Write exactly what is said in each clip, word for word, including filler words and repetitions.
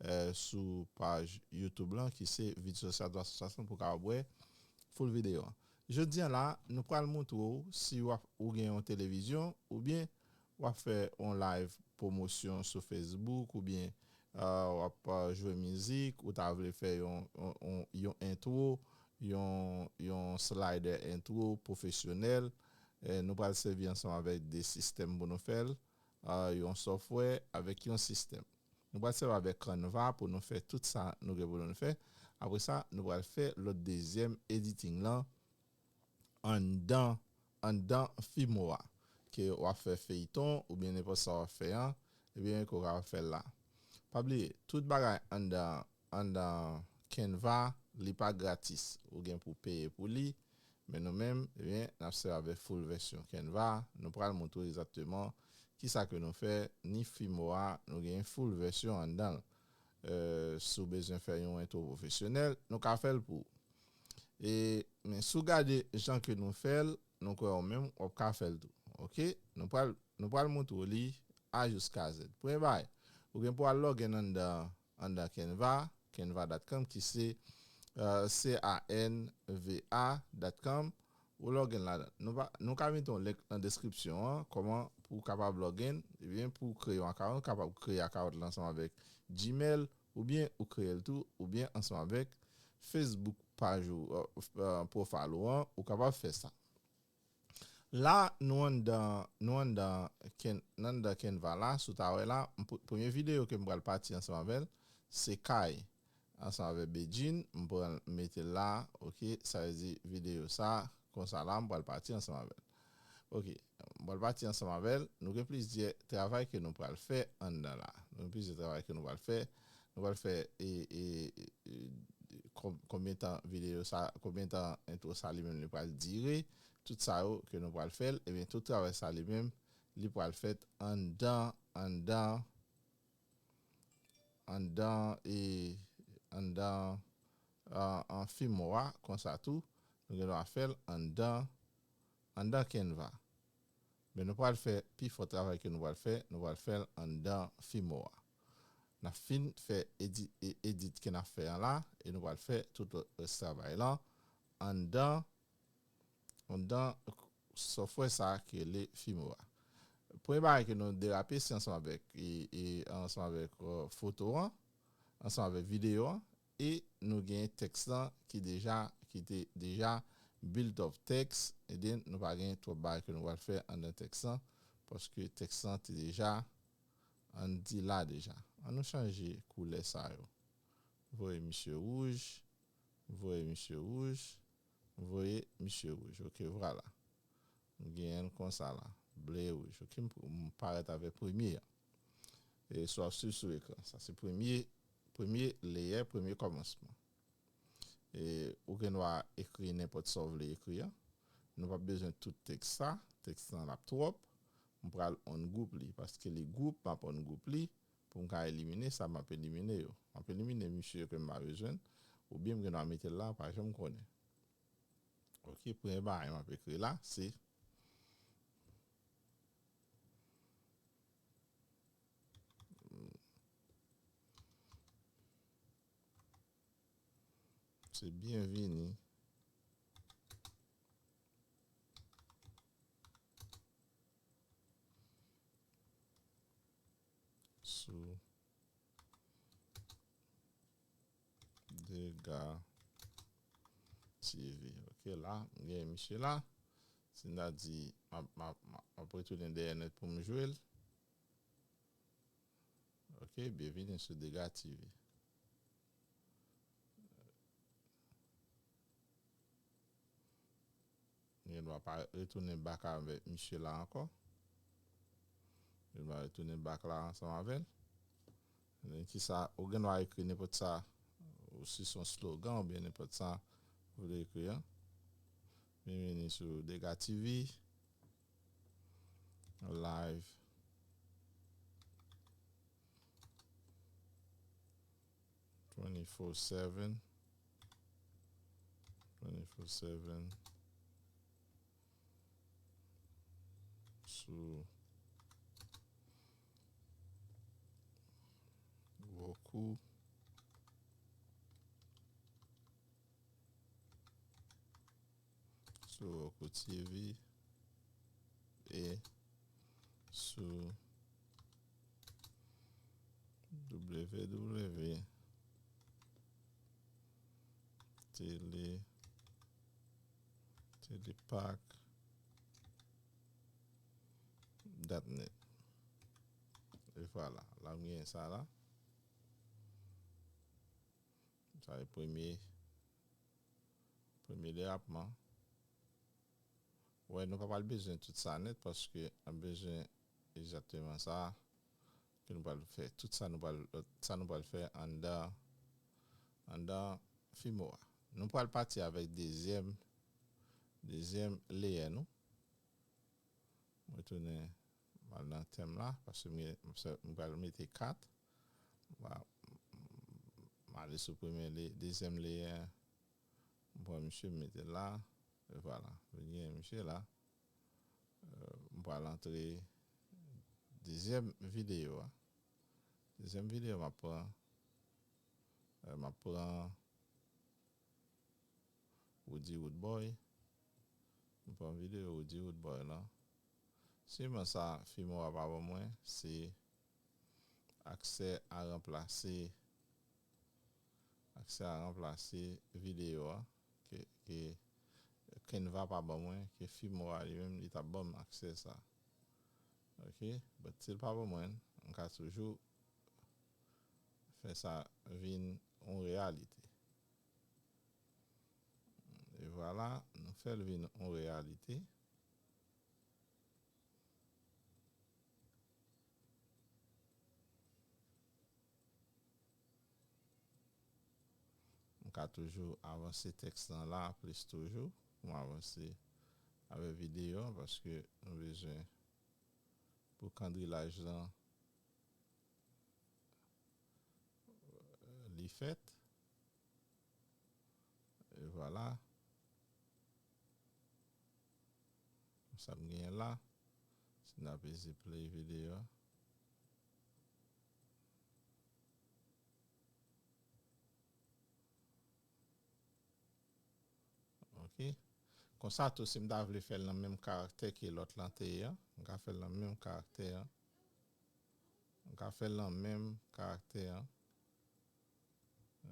eh, sou paj YouTube lan, ki se Vid Sosyal twa san swasant, pou w kapab wè full videyo an. Jodi a la, nou pral montre w si w ap, ou gen yon televizyon oubyen w ap fè yon live pwomosyon sou Facebook oubyen, eh, w ap, eh, jwe mizik, ou ta vle fè yon, yon, yon, yon entwo, yon, yon slider entwo pwofesyonèl. Eh, nou pral sèvi ansanm avèk de sistèm pou nou fè l, eh, yon software avèk yon sistèm. Nou pral sèvi avèk Canva pou nou fè tout sa nou gen pou nou fè. Apre sa, nou pral fè lòt dezyèm editing lan anndan, anndan Filmora. Ke w ap fè feyton oubyen nenpòt sa w ap fè an, ebyen, ke w kapab fè l la. Pa bliye, tout bagay anndan, anndan Canva, li pa gratis. Ou gen pou peye pou li, men nou menm, ebyen, n ap sèvi avèk full vèsyon Canva. Nou pral montre w egzakteman kisa ke nou fè, ni Filmora, nou gen full vèsyon anndan l. Eh, si w bezwen fè yon entwo pwofesyonèl, nou ka fè l pou ou. E, men si w gade jan ke nou fè l, nou kwè ou menm, w ap ka fè l tou. Oke? Nou pral, nou pral montre w li A jiska Z. Premye bagay, ou gen pou al login anndan, anndan Canva, canva dot com, ki se, eh, C A N V A dot com. Ou login ladan. Nou pa, nou ka mete yon link nan deskripsyon an, kòman pou w kapab login, ebyen, pou w kreye yon account, ou kapab kreye account la ansanm avèk Gmail, oubyen ou kreye l tou, oubyen ansanm avèk Facebook paj ou, eh, eh, profile ou an, ou kapab fè sa. La, nou anndan, nou anndan Can-, nan anndan Canva la, si w ta wè la, m p-, premye videyo ke m pral pati ansanm avè l, se kay ansanm avè Bedjine, m pral mete l la, oke, sa vle di videyo sa, konsa la, m pral pati ansanm avè l. Oke, m pral pati ansanm avè l, nou gen plizyè travay ke nou pral fè anndan la. Nou gen plizyè travay ke nou pral fè. Nou pral fè, e, e, e, kon-, konbyen tan videyo sa, konbyen tan entwo sa li menm li pral dire, tout sa yo ke nou pral fè l, ebyen, tout travay sa li menm, li pral fèt anndan, anndan, anndan, e, anndan, a, an Filmora, konsa tou, nou gen dwa fè l anndan, anndan Canva. Men nou pral fè, pi fò travay ke nou pral fè, nou pral fè l anndan Filmora. N ap fin fè edi-, e-, edit ke n ap fè an la, e nou pral fè tout lòt rès travay lan anndan, anndan software sa ki rele Filmora. Premye bagay ke nou derape, se ansanm avèk, e, e ansanm avèk, euh, foto an, ansanm avèk videyo an, e nou gen tèks lan ki deja, ki te deja build up text, ebyen nou pa gen twòp bagay ke nou pral fè anndan tèks lan, paske tèks lan te deja, ann di la deja. An nou chanje koulè sa yo. Voye misye wouj, voye misye wouj, voye misye wouj. Ok, vwala. M genyen l konsa la. Ble, wouj. Ok, m, m parèt avèk premye a. E sa w ap swiv sou ekran. Sa se premye, premye layer, premye kòmansman. E ou gen dwa ekri nenpòt sa w vle ekri an. Nou p ap bezwen tout tèks sa. Tèks lan l ap twòp. M pral ungroup li. Paske li gwoup, m ap ungroup li. Pou m ka elimine sa, m ap elimine yo. M ap elimine misye ke m pa bezwen. Oubyen m gen dwa mete l la, pa janm konnen. Ok, premye bagay m ap ekri la, se Se byenvini sou Dega T V. Ok, la, m gen misye la. Si n ta di, m ap, m ap, m ap retounen dèyè nèt pou m jwe l. Ok, byenvini sou Dega T V. Gen dwa pa retounen back avèk misye la ankò. Gen dwa retounen back la ansanm avè l. Men kisa, ou gen dwa ekri nenpòt sa, ou si se yon slogan oubyen nenpòt sa ou vle ekri an. Byenvini sou Dega T V. Live twenty-four seven. Twenty-four seven. Sou Roku. pou T V e sou W W W tele, telepak dot net. E vwala, la m gen sa la. Sa e premye, premye derapman. Wè, nou pa pral bezwen tout sa nèt paske n ap bezwen egzakteman sa ke nou pral fè. Tout sa nou pral, sa nou pral fè anndan, anndan Fimo a. Nou pral pati avèk dezyèm, dezyèm layer nou. Mwen retounen m al nan tèm la, paske m gen, m pral mete kat. M ale sou premye, dezyèm layer. M pran misye, m mete l la. E vwala. Vin gen misye la. Euh, m pral antre dezyèm videyo a. Dezyèm videyo m ap pran, euh, m ap pran Roody Roodboy. M pran videyo Roody Roodboy lan. Sèlman sa Fimo a pa ban mwen, se aksè a ranplase, aksè a ranplase videyo a ke, ke Canva pa ban mwen, ke Fimo a li menm li t ap ban m aksè sa. Ok, but si l pa ban mwen, m ka toujou fè sa vin yon reyalite. E vwala, nou fè l vin yon reyalite. M ka toujou avanse tèks lan la plis toujou pou m avanse avèk videyo an, paske nou bezwen pou kandrilaj lan li fèt. E vwala. Sa m genyen la. Si n ap isi play videyo a. Ok. Konsa tou, si m ta vle fè l nan menm karaktè ke lòt lan te ye an, m ka fè l nan menm karaktè an. M ka fè l nan menm karaktè an.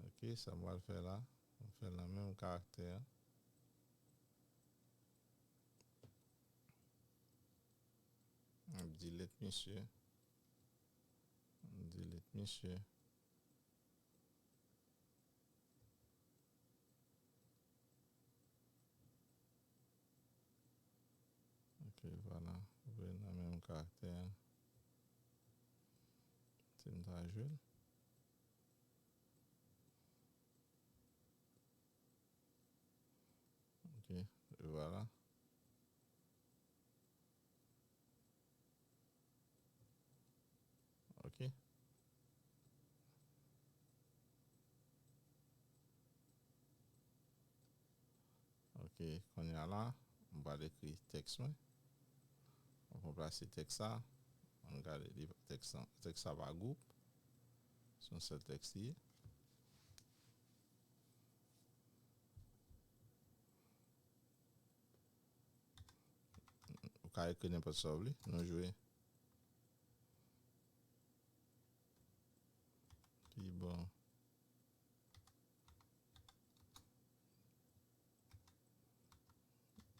Ok, sa m pral fè la, m fè l nan menm karaktè an. M delete misye. M delete misye. Ok, vwala. Voye nan menm karaktè an. Si m ta jwe l. Ok, e vwala. Ok. Ok, kounye a la, m pral ekri tèks mwen. M pral plase tèks sa. Ann gade li, tèks sa, tèks sa pa gwoup. Se yon sèl tèks li ye. Ou ka ekri nenpòt sa w vle. Nou jwe. Pi bon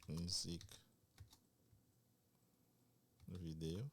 mizik videyo.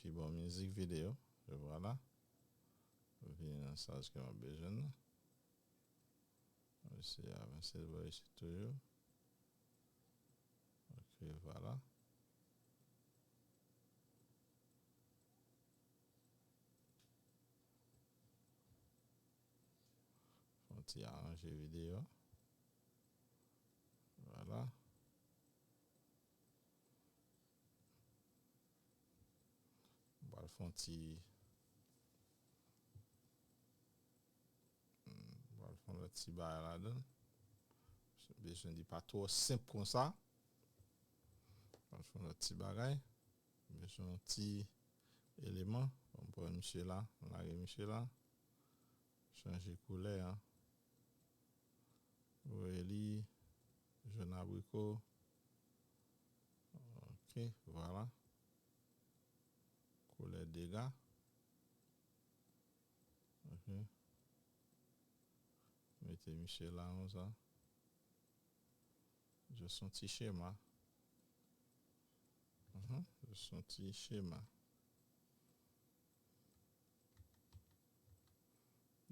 pi bon mizik videyo. E vwala. Vini nan saz ke m ap bezwen nan. Mwen se avanse l bò isit toujou. Ok, vwala. Fè yon ti aranje videyo. Vwala. M pral fè yon ti, m pral fè yon lòt ti bagay ladan. Bezwen li pa twò senp konsa. M pral fè yon lòt ti bagay. Bezwen yon ti eleman. Bon, m pran misye la, m lage misye la. Chanje koulè a. Voye li jòn abriko. Ok, vwala. Koulè dega. Ok. Mete misye la konsa. Jis yon ti chema. Mhm, jis yon ti chema.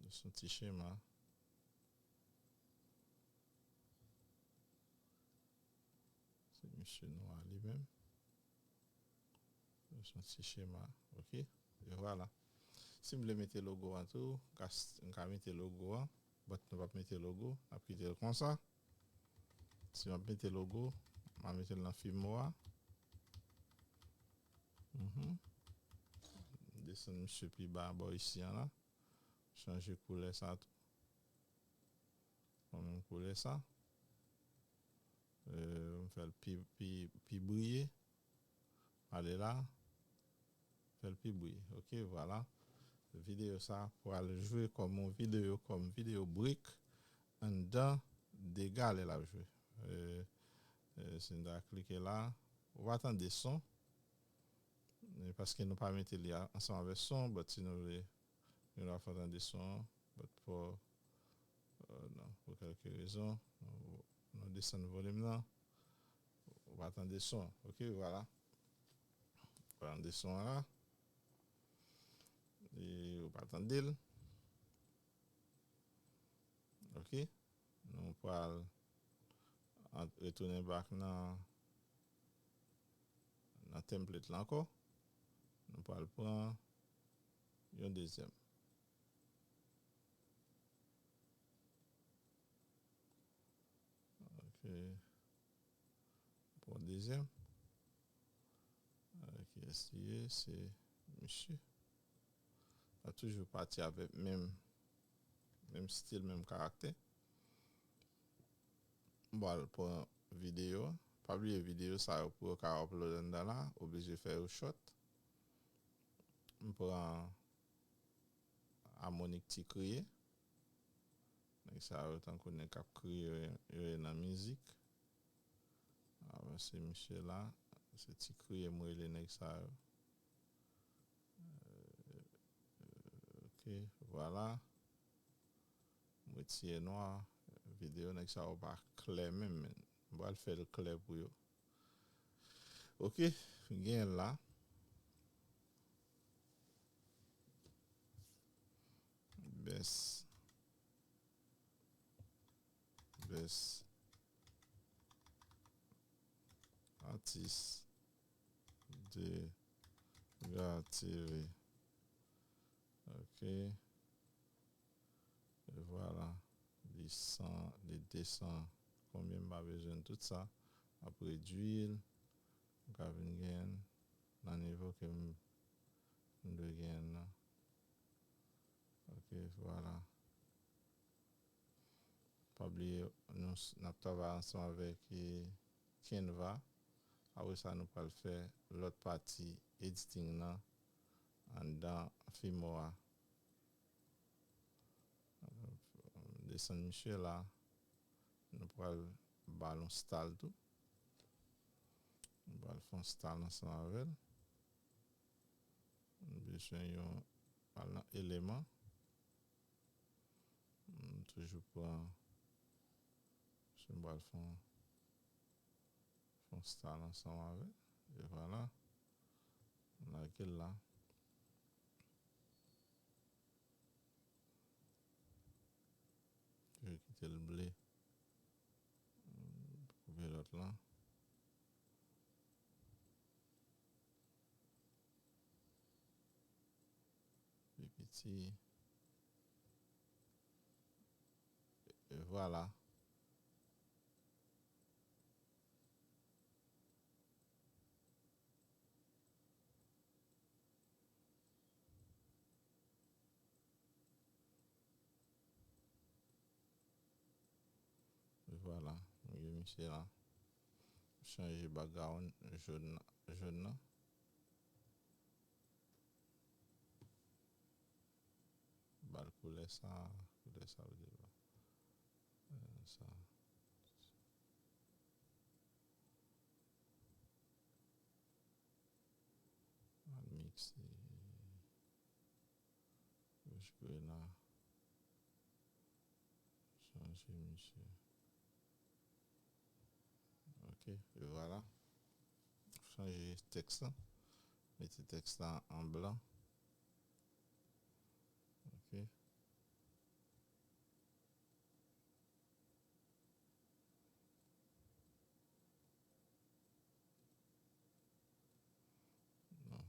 Jis yon ti chema. Se misye nwa li menm. Jis yon ti chema, ok? E vwala. Si m vle mete logo an tou, m ka, m ka mete logo an, but nou p ap mete logo, n ap kite l konsa. Si m ap mete logo, m a mete l nan fimo a. Mhm. Desann misye pi ba bò isi an la. Chanje koulè sa tou. Pran menm koulè sa. Euh, m fè l pi, pi, pi briye. Ale la. Fè l pi briye. Ok, vwala. Videyo sa pral jwe kòm yon videyo, kòm videyo break anndan dega lè l ap jwe. Euh, euh, si n ta klike la, ou va tande son. E paske nou pa mete li a, ansanm avèk son, but si nou vle, nou va fè tande son an, but pou, euh, non, pou kèlke rezon, nou, nou desann volim nan, ou va tande son an. Ok, vwala. Ou va tande son an la. E ou pa tande l. Ok. Nou pral ant-, retounen back nan, nan template la ankò. Nou pral pran yon dezyèm. Ok. Pran dezyèm. Kiyès li ye? Se misye. L ap toujou pati avèk menm, menm stil, menm karaktè. M pral pran videyo. Pa bliye videyo sa yo pou yo ka upload anndan la, oblije fè yo short. M pran Harmonik Ti Kriye. Nèg sa yo tankou nèg k ap kriye yo ye nan mizik. Avan se misye la, se Ti Kriye m rele nèg sa yo. Euh, ok, vwala. M retire nwa. Videyo nèg sa yo pa klè menm, men m pral fè l klè pou yo. Ok, gen la. Best, best artist Dega T V. Ok. E vwala. Li san, li desan. Konbyen m pa bezwen tout sa. M ap redwi l. M ka vin genyen l nan nivo ke m, m dwe genyen l nan. Ok, vwala. Pa bliye, nou s-, n ap travay ansanm avèk, eh, Canva. Apre sa, nou pral fè lòt pati editing nan anndan Fimo a. Desann misye la. Nou pral ba l yon style tou. Nou pral fè yon style ansanm avè l. Nou bezwen yon, al nan eleman. M toujou pran, se m pral fè yon, fè yon style ansanm avè l. E vwala. M lage l la. Je kite l ble. Koupe lòt la. Pi piti. E vwala. E vwala, nou gen misye la. Chanje background jòn, jòn nan. Ba l koulè sa, koulè sa vle di ba. Euh, sa. Al mikse. Wouj grenn la. Chanje misye. Ok, e vwala. Chanje tèks la. Mete tèks la an blan. Ok. Non,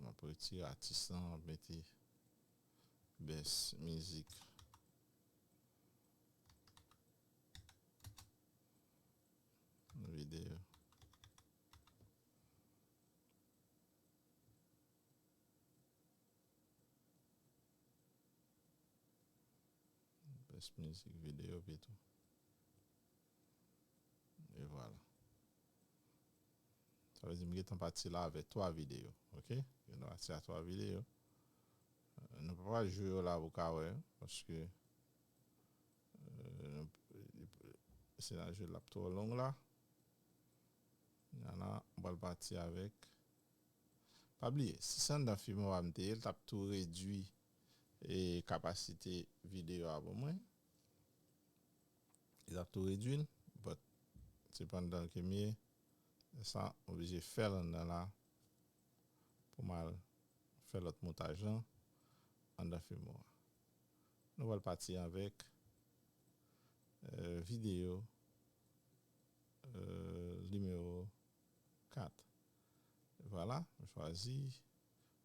m ap retire atis lan, m ap mete best mizik videyo. Best mizik videyo pito. E vwala. Sa vle di m gentan pati la avèk twa videyo, ok? Gentan pati a twa videyo. Euh, nou pa pral jwe yo la pou ka wè, paske, euh, se nan jwe l ap twò long la. Yana, m pral pati avèk Pa bliye, si se anndan Filmora m te ye, l t ap tou redui, e, kapasite videyo a pou mwen. Li t ap tou redui l, but se pa anndan l ke m ye. Sa, m oblije fè l anndan la pou m al fè lòt montaj lan anndan Filmora. Nou pral pati avèk, euh, videyo, euh, nimewo kat. Vwala, m chwazi.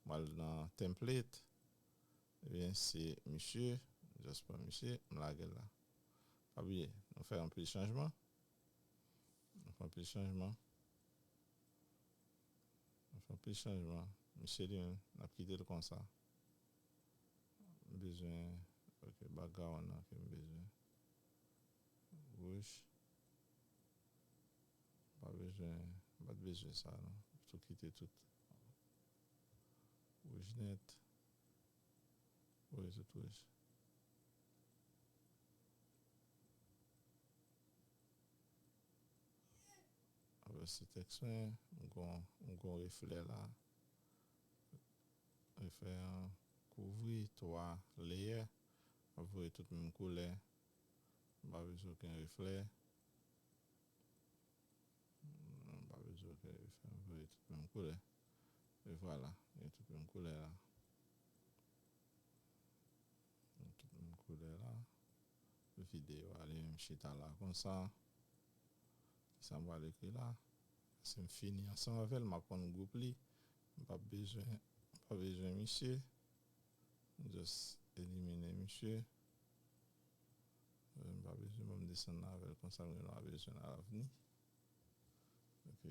M al nan template. Ebyen, se misye, just pran misye, m lage l la. Pa bliye, nou fè anpil chanjman. Nou fè anpil chanjman. Nou fè anpil chanjman. Misye li menm, n ap kite l konsa. M bezwen, ok, background nan ke m bezwen. Wouj. Pa bezwen, m pa t bezwen sa non. Tou kite tout wouj nèt. Wouj, tout wouj. Apre se tèks mwen, m gon, m gon reflè la. Reflè an kouvri twa layer. M ap voye tout menm koulè. M pa bezwen okenn reflè. M pa bezwen okenn reflè. M voye tout menm koulè. E vwala, gen tout menm koulè la. Gen tout menm koulè la. Videyo a li menm chita la konsa. Kisa m pral ekri la? Paske m fini ansanm avè l, m ap pran gwoup li. M pa bezwen, m pa bezwen misye. M just elimine misye. M pa bezwen, ban m desann avè l konsa, m gen dwa bezwen l alavni. Ok.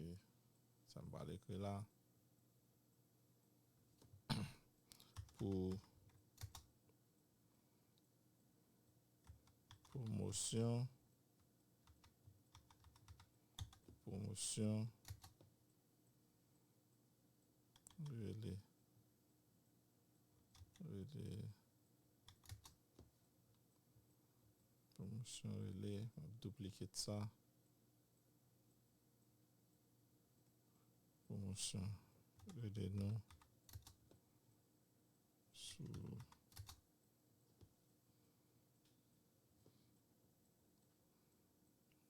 Sa m pral ekri la. Pou pwomosyon, pwomosyon, rele, rele, pwomosyon, rele, m ap duplicate sa. Pwomosyon, rele nou sou,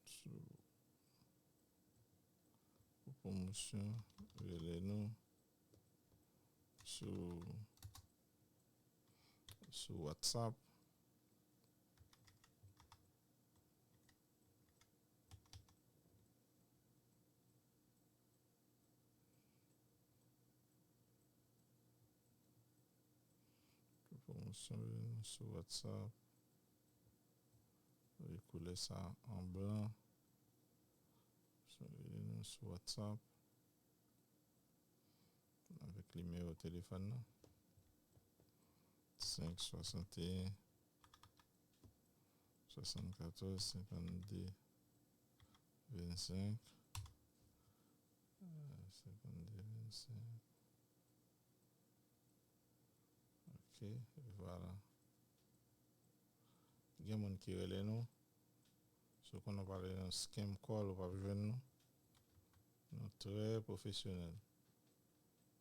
sou, pou pwomosyon, rele nou. sou, sou WhatsApp. Pwomosyon sou WhatsApp. Wi, koulè sa an blan. Sou WhatsApp. Avèk nimewo telefòn nan. Senk swasanteyen, swasannkatòz, senkannde, vennsenk. Senkannde, vennsenk. Ok, vwala. Gen moun ki rele nou. Si w konnen w pa rele nou scam call, ou p ap jwenn nou. Nou trè pwofesyonèl.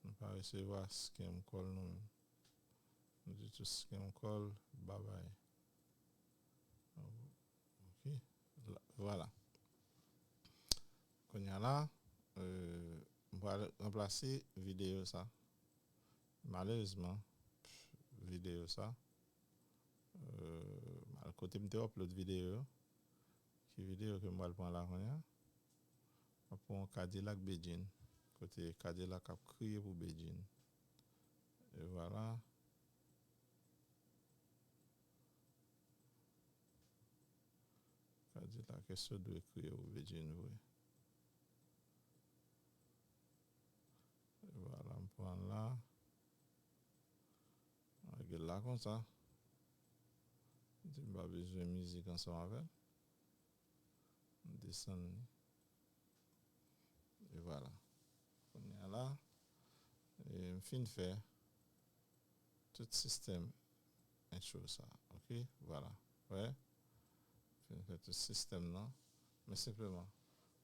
Nou pa resevwa scam call nou menm. Nou di tou scam call, babay. Ok, vwala. Kounye a la, euh, m pral ranplase videyo sa. Malerezman, videyo sa, euh, mal kote m te upload videyo yo. Ki videyo ke m pral pran la kounye a? M ap pran Kadilak Bedjine. Kote Kadilak ap kriye pou Bedjine. E vwala. Kadilak, èske w dwe kriye pou Bedjine vre? E vwala, m pran la. Lage l la konsa. Di m pa bezwen mizik ansanm avè l. M desann li. E vwala. Kounye a la, e m fin fè tout sistèm intro sa. Ok, vwala. Wè? M fin fè tout sistèm nan. Men senpleman,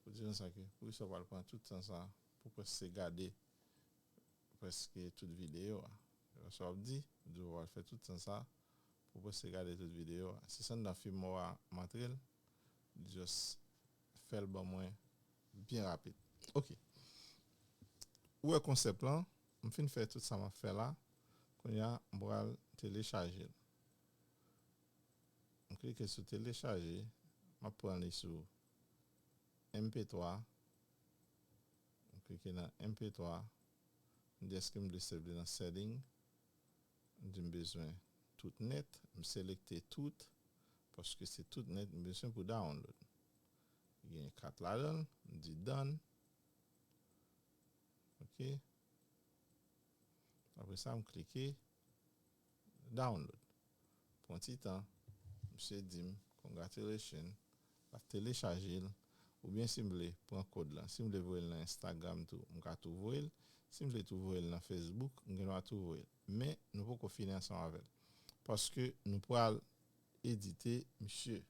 pou di nou sa ke, poukisa w pral pran tout tan sa pou prèske gade prèske tout videyo a. Sa w ap di, di w pral fè tout tan sa pou prèske gade tout videyo a. Si se anndan Filmora m antre l, just fè l ban mwen byen rapid. Ok. Ou wè konsèp lan, m fin fè tout sa m ap fè la. Kounye a, m pral telechaje l. M klike sou telechaje, m ap pran li sou M P twa. M klike nan M P twa. M di èske m vle save li nan setting. M di m bezwen tout nèt. M selekte tout, paske se tout nèt m bezwen pou download. Gen kat ladan l, m di done. Ok. Apre sa, m klike download. Pran ti tan, misye di m, congratulations, l ap telechaje l. Oubyen si m vle pran kòd lan, si m vle voye l nan Instagram tou, m ka tou voye l. Si m vle tou voye l nan Facebook, m gen dwa tou voye l. Men, nou poko fini ansanm avè l. Paske nou pral edite misye.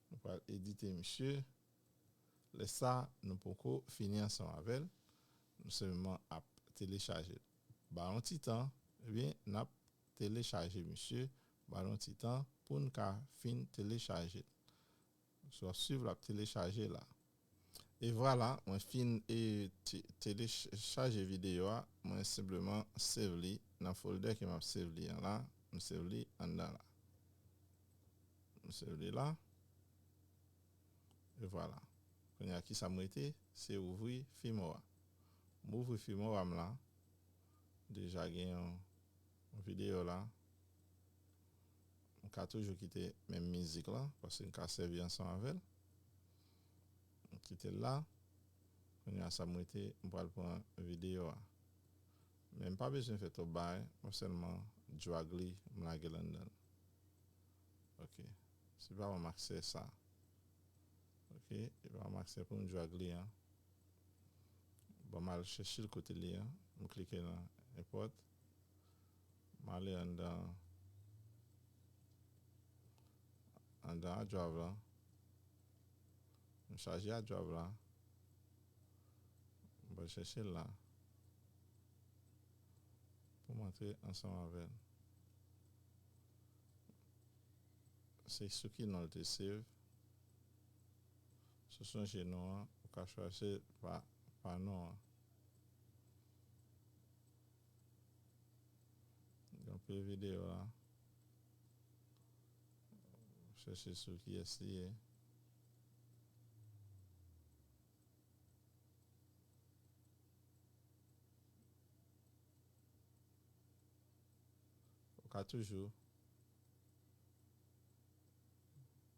Nou pral edite misye. Lè sa, nou poko fini ansanm avè l. Nou sèlman ap telechaje l. Ba l yon ti tan, ebyen, n ap telechaje misye. Ba l yon ti tan pou n ka fin telechaje l. Si w ap swiv, l ap telechaje la. E vwala, mwen fin e te-, telechaje videyo a. Mwen senpleman save li nan folder ke m ap save li an la. M save li anndan la. M save li la. E vwala. Kounye a, kisa m rete? Se ouvri Filmora. M ouvri Filmora m la. Deja gen yon, yon videyo la. M ka toujou kite menm mizik la, paske m ka sèvi ansanm avè l. M kite l la. Kounye a, sa m rete, m pral pran videyo a. Men m pa bezwen fè twòp bagay, mwen sèlman drag li, m lage l anndan l. Ok. Se pa ban m aksè sa. Ok, se pa ban m aksè pou m drag li an. Ban m al chèche l kote li an. M klike nan import. M ale anndan, anndan a drive la. M chaje a drive la. M pral chèche l la. Pou m antre ansanm avè l. Se sou ki non l te save. Si w sonje non an, ou ka chwazi pa, pa non an. Koupe videyo a. Chèche sou kiyès li ye. Ou ka toujou,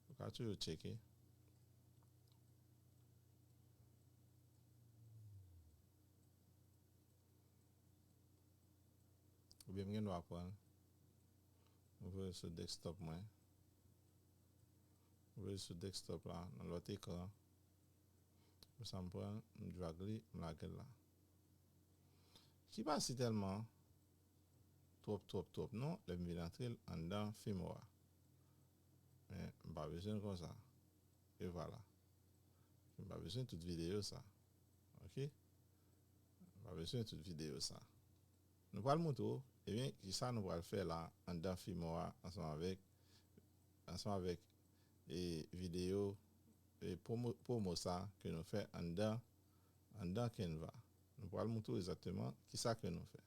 ou ka toujou tcheke. Oubyen m gen dwa pran l, m voye l sou desktop mwen. M voye l sou desktop la, nan lòt ekran. Konsa m pran l, m drag li, m lage l la. Ki pa si tèlman twòp, twòp, twòp non, lè m vin antre l anndan Filmora. Men m pa bezwen l konsa. E vwala. M pa bezwen tout videyo sa. Ok? M pa bezwen tout videyo sa. Nou pral montre w, ebyen, kisa nou pral fè la anndan Filmora ansanm avèk, ansanm avèk, e, videyo, e, pwomo, pwomo sa ke nou fè anndan, anndan Canva. Nou pral montre w egzakteman kisa ke nou fè.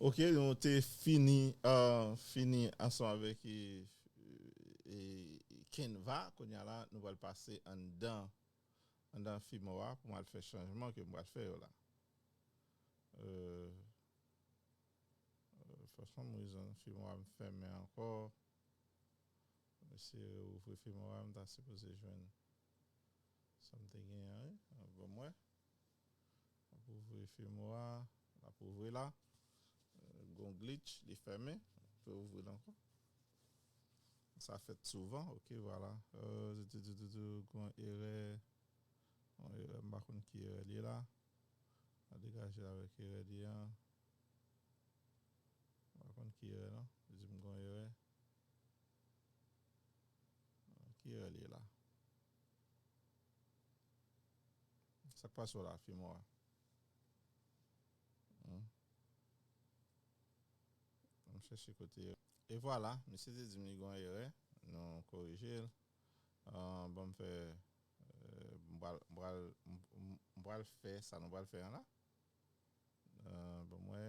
Ok, nou te fini, euh, fini ansanm avèk, e, e, Canva. Kounye a la, nou pral pase anndan, anndan Filmora pou m al fè chanjman ke m pral fè yo la. Euh, euh, for some reason, Filmora m fèmen ankò. M eseye reouvri Filmora, m ta sipoze jwenn sa m te genyen an, wi. Bon, mwen. L ap ouvri Filmora, l ap ouvri la. Euh, gon glitch, li fèmen. L ap ouvri l ankò. Sa fèt souvan, ok, vwala. Euh, di, di, di, di, di, gon erè. Gon erè, m pa konn ki erè li ye la. A degaje avèk erè li an. M pa konn ki erè non. Li di m gon erè. Ki erè li ye la? Sa k pase w la, Filmora? Hmm. Ann chèche kote. E vwala, misye te di m li gon erè. Nou korije l. Ah, ban m fè, euh, m pral, m pral, m, m, m pral fè sa nou pral fè an la. Euh, ban m wè,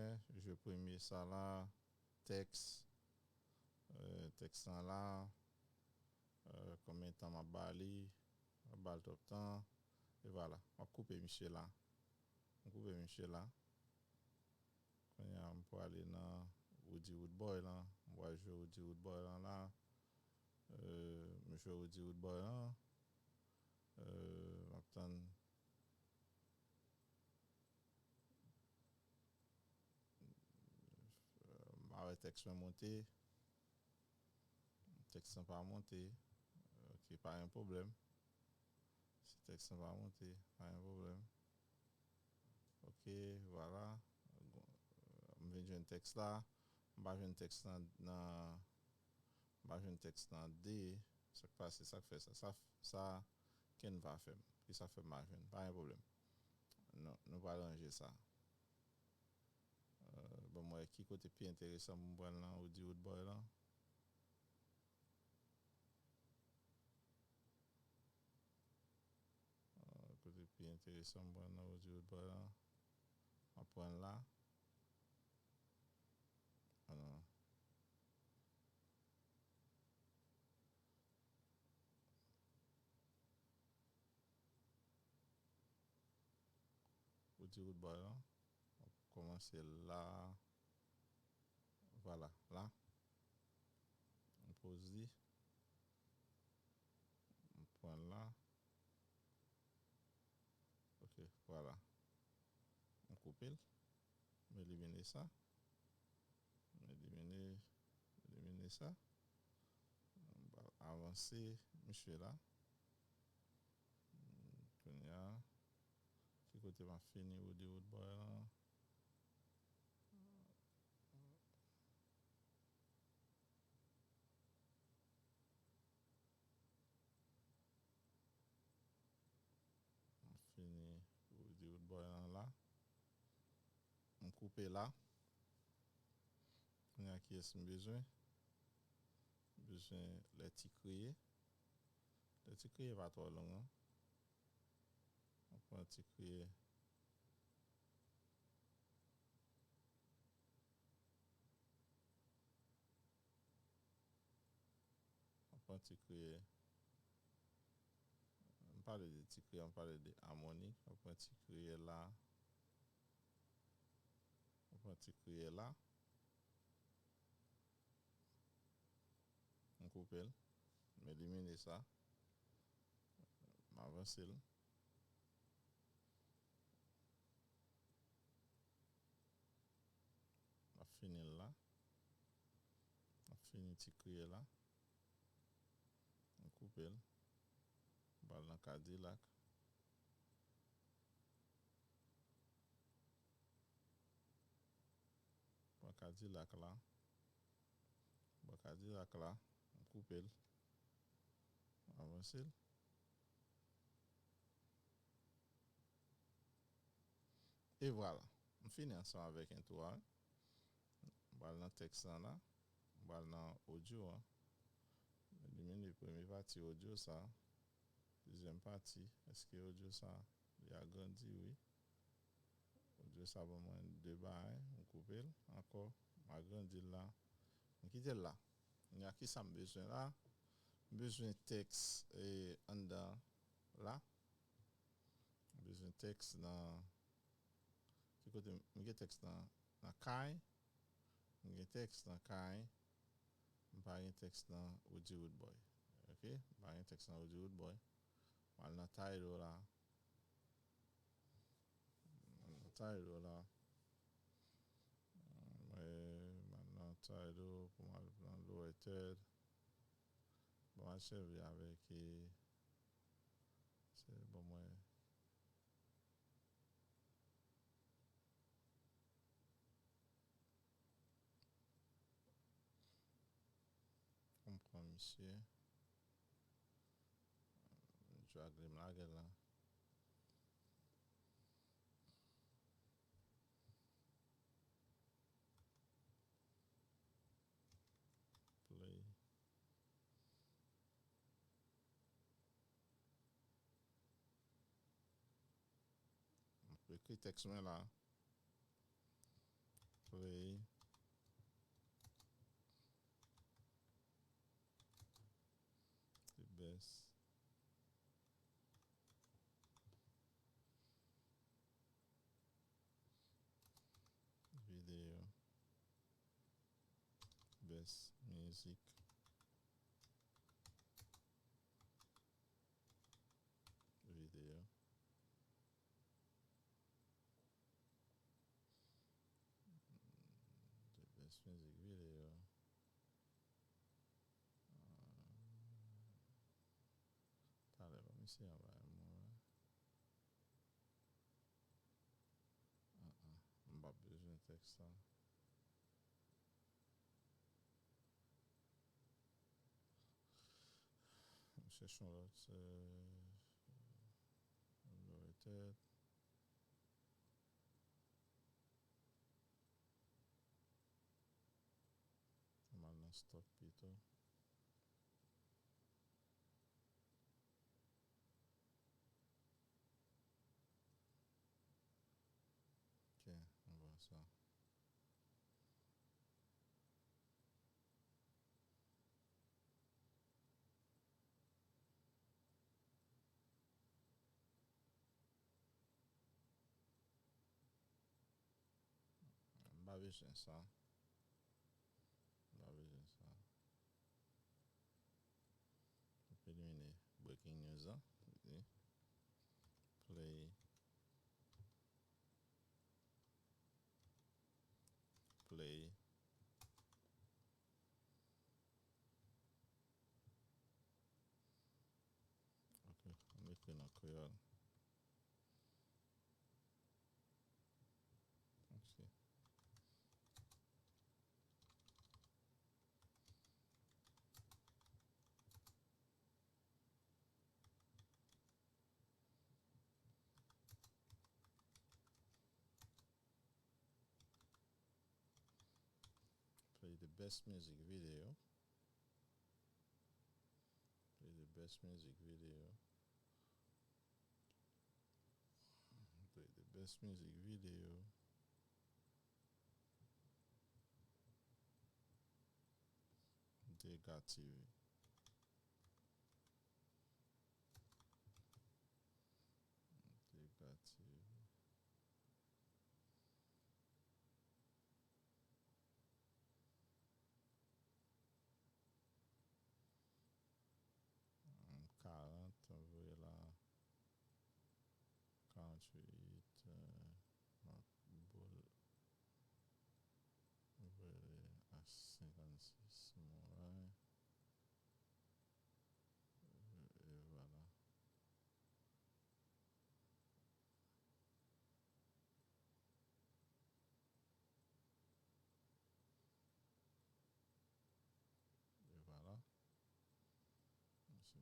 je premye sa la, tèks, euh, tèks lan la, euh, konbyen tan m ap ba li, m ap ba l twòp tan, e vwala, m ap koupe misye la. M koupe misye la. Kounye a, m prale nan Woody Woodboy lan. M pral jwe Woody Woodboy lan la. Euh, m jwe Woody Woodboy lan. Euh, m ap tann. Euh, m pa wè tèks mwen monte. Tèks lan pa monte. Ok, pa gen pwoblèm. Si tèks lan pa monte, pa gen pwoblèm. Ok, vwala. M vin jwenn tèks la. M pa jwenn tèks lan nan, m pa jwenn tèks lan de. Sa k pase, sa k fè sa? Sa, sa Canva fè m. Kisa fè m pa jwenn? Pa gen pwoblèm. Nou, nou pral ranje sa. Euh, ban m wè ki kote pi enteresan pou m pran nan Woody Woodboy lan. Euh, kote pi enteresan pou m pran nan Woody Woodboy lan. M ap pran l la. Ah non. Woody Woodboy lan. M ap kòmanse la. Vwala, la. M poze li. M pran l la. Ok, vwala. M koupe l. M elimine sa. M elimine, elimine sa. M pral avanse misye la. Kounye a, ki kote m ap fini Woody Woodboy lan? M fini Woody Woodboy lan la. M koupe la. Kounye a kiyès m bezwen? M bezwen lè ti kriye. Lè ti kriye pa twò long non. M pran ti kriye. Pran ti kriyè. M pale de ti kriyè, m pale de amoni. Ou pran ti kriyè la. Ou pran ti kriyè la. M koupe l. M elimine sa. M avanse l. M ap fini l la. M ap fini ti kriyè la. M koupe l. M pral nan Kadilak. Pran Kadilak la. Pran Kadilak la. M koupe l. M avanse l. E vwala. M fini ansanm avèk entwo a. M pral nan tèks lan la. M pral nan odyo a. M elimine premye pati odyo sa. Dezyèm pati, èske odyo sa, li agrandi? Wi. Odyo sa ban mwen de bagay, m koupe l ankò, m agrandi l la. M kite l la. Kounye a, kisa m bezwen la? M bezwen tèks, e, anndan la. M bezwen tèks nan, ki kote m, m gen tèks nan, nan kay. M gen tèks nan kay. M pa gen tèks nan Roody Roodboy. Ok? M pa gen tèks nan Roody Roodboy. M al nan title la. M al nan title la. Mwen, m al nan title pou m al pran lower third. Bon, m al sèvi avèk, e, se, bon, mwen, Konprann misye. Drag li, m lage l la. Play. M ekri tèks mwen la. Play the best video, best music video. The best music video. Ah, talè, ban m eseye anba mwen. Ah, ah, m p ap bezwen tèks la. M chèche yon lòt, euh, lower third. M al nan stock pito. Ok, m wè sa. M pa bezwen sa. M pa bezwen sa. M elimine breaking news la. Play. Play. Ok, m ekri nan kreyòl. Ok. Play the best music video. Play the best music video. Play the best music video. Dega T V. Ensuite, euh, Marc Boul, ouvre à cinquante-six Morin. Euh, et voilà. E vwala. Si m ta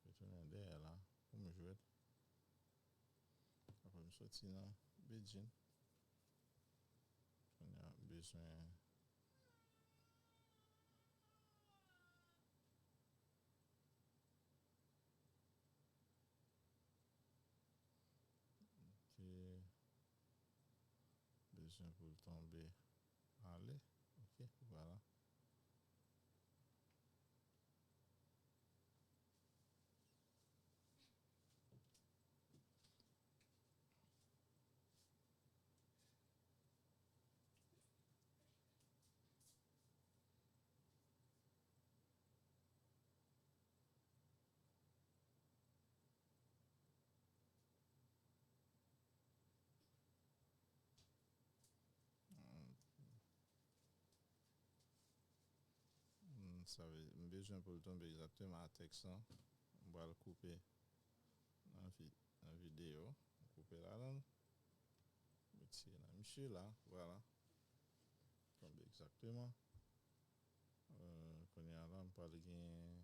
retounen dèyè la pou m jwèt. Apre m soti nan Bedjine. Kounye a m bezwen Ok. Bezwen pou l tonbe. Ale. Ok, vwala. Hmm, sa vle, m bezwen pou l tonbe egzakteman a tèks lan. M pral koupe nan vi-, nan videyo. M koupe ladan l. M retire nan misye la. Vwala. Tonbe egzakteman. Euh, kounye a la, m pral gen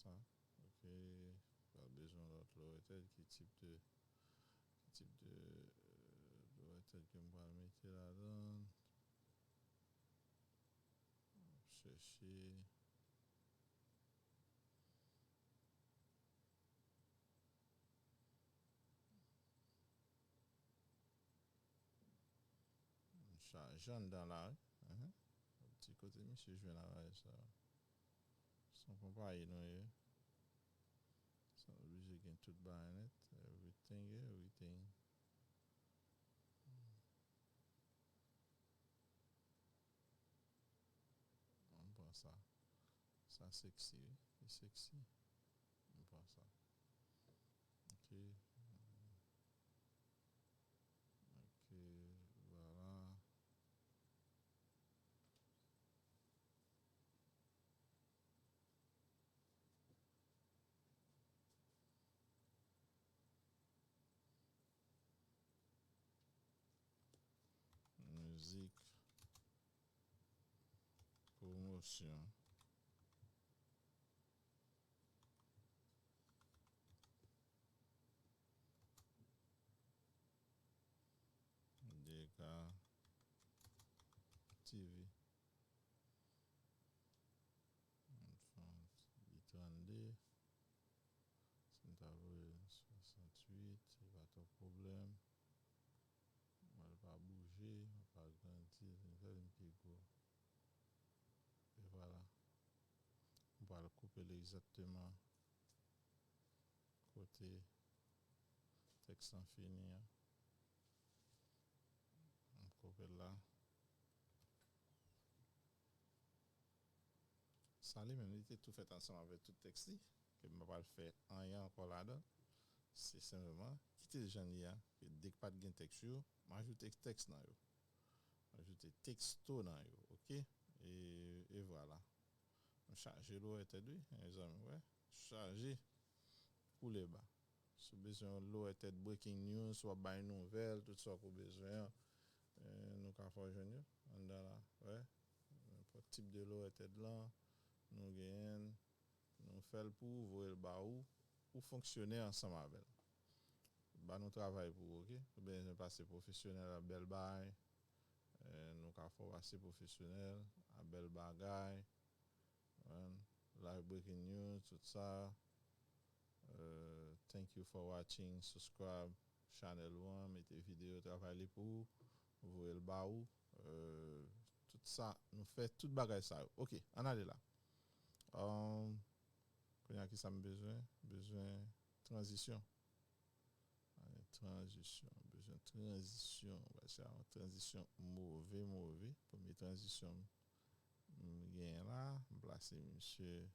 sa. Ok. Pral bezwen lòt lower third. Ki tip de, ki tip de, euh, lower third ke m pral mete ladan? Chèche. Chaje anndan la, wi. Ahan. Ti kote misye jwenn avè sa. Se yon konpayi nou ye. Sa oblije gen tout bagay nèt. Everything, everything. M pran sa. Sa sexy, wi. Li sexy. M pran sa. Ok. Ok, vwala. Mizik pwomosyon. Dega T V. Li trannde. Si m ta voye swasantuit, se pa twòp pwoblèm. Mwen, l pa bouje, l pa grandi, li fè vin pi gwo. E vwala. M pral koupe l egzakteman kote tèks lan fini an. M koupe l la. Sa li menm, li te tou fèt ansanm avèk tout tèks li, ke m pa pral fè anyen ankò ladan. Se senpleman kite l jan l ye a, ke dèk pa t gen tèks yo, m ajoute tèks nan yo. M ajoute teksto nan yo, ok? E, e vwala. Nou chaje lower third, wi, mezanmi, wè. Chaje koule ba. Si w bezwen yon lower third breaking news, w ap bay nouvèl, tout sa ke w bezwen an, eh, nou ka fè w jwenn yo anndan la, wè. Nenpòt tip de lower third lan, nou genyen l, nou fè l pou ou, voye l ba ou, ou fonksyone ansanm avè l. Ba nou travay pou ou, ok? Ou bezwen pase pwofesyonèl a bèl bagay, eh, nou ka fè w pase pwofesyonèl a bèl bagay, Live breaking news, tout sa. Euh, thank you for watching, subscribe channel ou an, mete videyo, travay li pou ou, voye l ba ou. Euh, tout sa, nou fè tout bagay sa yo. Ok, ann ale la. Um, kounye a, kisa m bezwen? Bezwen tranzisyon. Ay, tranzisyon, bezwen tranzisyon. Paske se yon tranzisyon move, move. Premye tranzisyon m, m genyen la, m plase misye,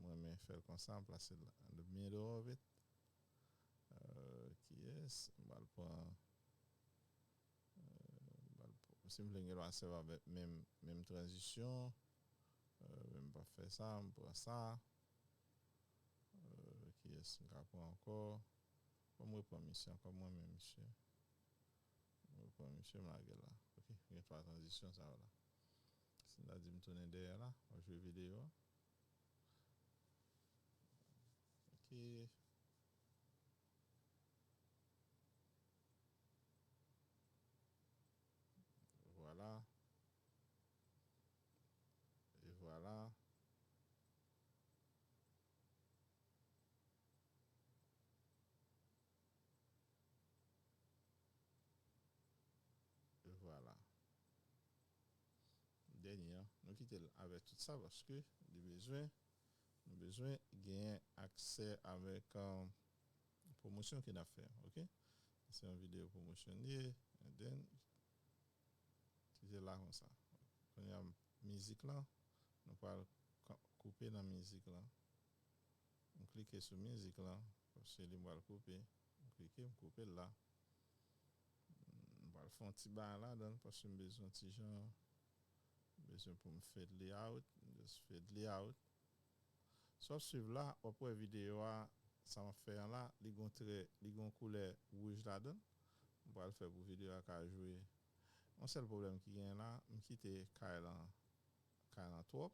Mwen renmen fè l konsa, m plase l in the middle of it. Euh, kiyès? M pral pran, euh, m pral pran, si m vle, m gen dwa sèvi avèk menm, menm tranzisyon. Euh, men m p ap fè sa, m pran sa. Euh, kiyès m ka pran ankò? Bon, m repran misye ankò, mwen menm misye. M repran misye, m lage l la. Ok, gen twa tranzisyon sa yo la. Si m ta di m tounen dèyè la, m ap jwe videyo a. Ok. Vwala. E vwala. E vwala. Dènye an, nou kite l avèk tout sa paske li bezwen, nou bezwen genyen aksè avèk, euh, pwomosyon ke n ap fè, ok? Se yon videyo pwomosyon li ye, and then, kite l la konsa. Kounye a, mizik lan, nou pral ka-, koupe nan mizik lan. M klike sou mizik lan, paske li pral koupe. M klike, m koupe l la. M pral fè yon ti bagay ladan l, paske m bezwen yon ti jan, m bezwen pou m fade li out, m just fade li out. Si w ap swiv la, w ap wè videyo a, sa m ap fè an la, li gon trè, li gon koulè wouj ladan l. M pral fè pou videyo a ka jwe. Yon sèl pwoblèm ki genyen la, m kite kay lan, kay lan twòp.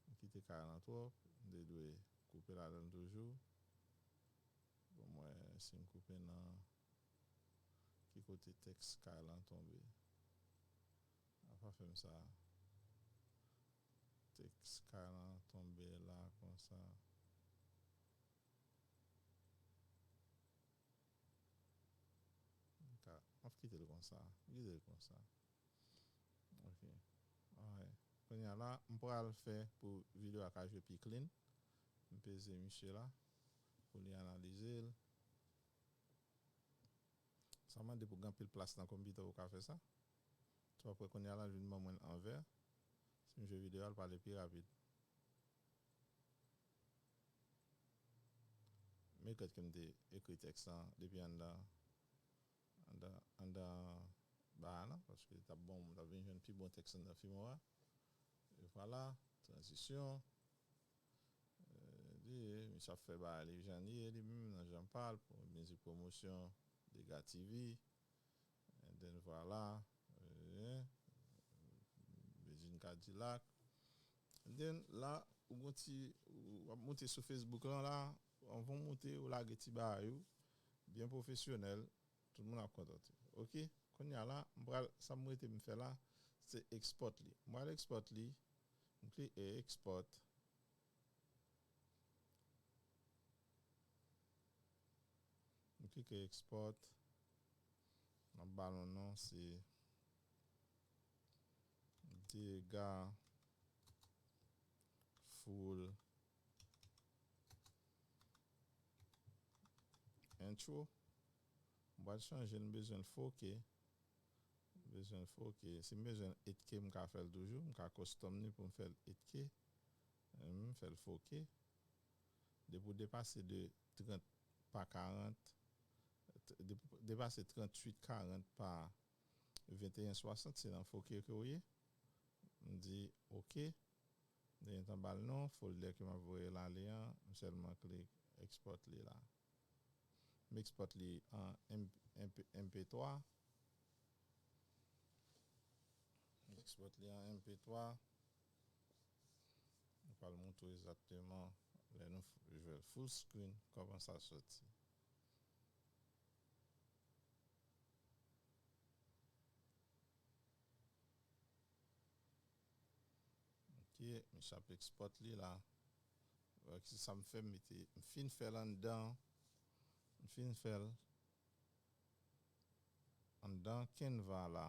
M kite kay lan twòp. M te dwe koupe ladan l toujou. Bon, m wè si m koupe nan ki kote tèks kay lan tonbe. A pa fè m sa. Tèks kay lan tonbe la konsa. M ka, m ap kite l konsa. M kite l konsa. Ok. Alright. Kounye a la, m pral fè pou videyo a ka jwe pi clean. M peze misye la pou li analize l. Sa mande pou gen anpil plas nan konpitè pou w ka fè sa. Sa w ap wè kounye a la, l vin ban mwen l an vè. Si m jwe videyo a, l pale pi rapid. M regrèt ke m te ekri tèks lan depi anndan, anndan, anndan ba a lan, paske t ap bon, m t ap vin jwenn pi bon tèks anndan Filmora. E vwala, tranzisyon. Euh, li, misye ap fè bagay li jan li ye, li menm nan jan pa l, pou mizik pwomosyon, Dega T V. And then, vwala. Euh, Medjine Cadillac. And then, la, ou gon ti, ou ap monte sou Facebook lan la, anvan w monte, ou lage ti bagay ou, byen pwofesyonèl, tout moun ap kontante. Ok? Kounye a la, m pral, sa m rete m fè la, se export li. M pral export li, m klike export. M klike export. M ap ba l yon non, se Dega Full Intro. M pral chanje l, m bezwen l foke. M bezwen l foke. Si m bezwen l eight K, m ka fè l toujou. M ka custom li pou m fè l eight K. M fè l foke. Depi w depase de trant pa karant, t-, de-, depase tranntuit karant pa venteyen swasant, se nan foke ke w ye. M di oke. M te gentan ba l non, folder ke m ap voye l ale an, m sèlman klik export li la. M export li an M-, M P, M P twa. M export li an M P twa. M pral montre w egzakteman lè nou f-, jwe l full screen, kòman sa soti. Ok, misye ap export li la. Wè ki sa m fè, m mete, m fin fè l anndan, m fin fè l anndan Canva la.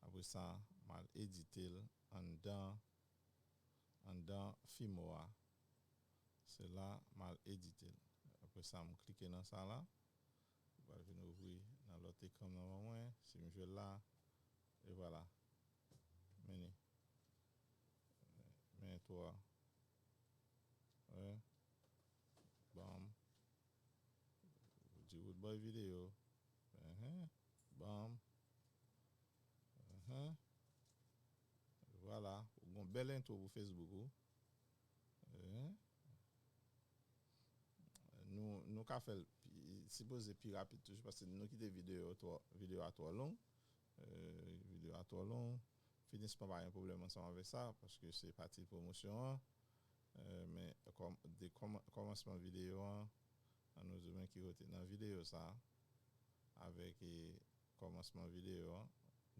Apre sa, m al edite l anndan, anndan Filmora. Se la m al edite l. Apre sa, m klike nan sa la. Li pral vin ouvri nan lòt ekran m nan ban mwen. Si m jwe l la, e vwala. Men li. Men twa. Bòy videyo. Enhen. Banm. Enhen. Vwala. Ou gon bèl entwo pou Facebook ou. Enhen. Nou, nou ka fè l pi- sipoze pi rapid toujou paske nou kite videyo twò, videyo a twò long. Euh, videyo a twò long. Finisman pa gen pwoblèm ansanm avèk sa paske se pati pwomosyon an. Euh, men kòm, de kòman- kòmansman videyo an, an nou di mwen ki kote nan videyo sa avèk e, kòmansman videyo an,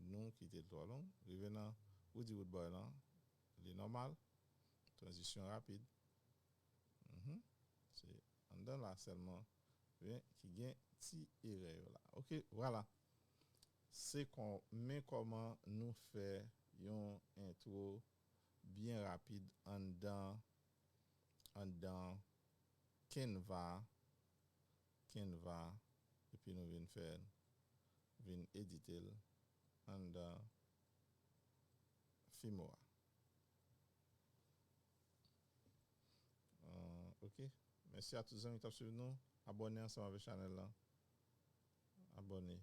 nou kite l twò long. Rive nan Woody Woodboy lan, li nòmal. Tranzisyon rapid. Mhm. Se anndan la sèlman wi, ki gen ti erè yo la. Ok, vwala. Se kon, men kòman nou fè yon entwo byen rapid anndan, anndan Canva, Canva, epi nou vin fè, vin edite l anndan Filmora. Euh, ok. Mèsi a tout zanmi k ap swiv nou. Abòne ansanm avèk chanèl la. Abòne.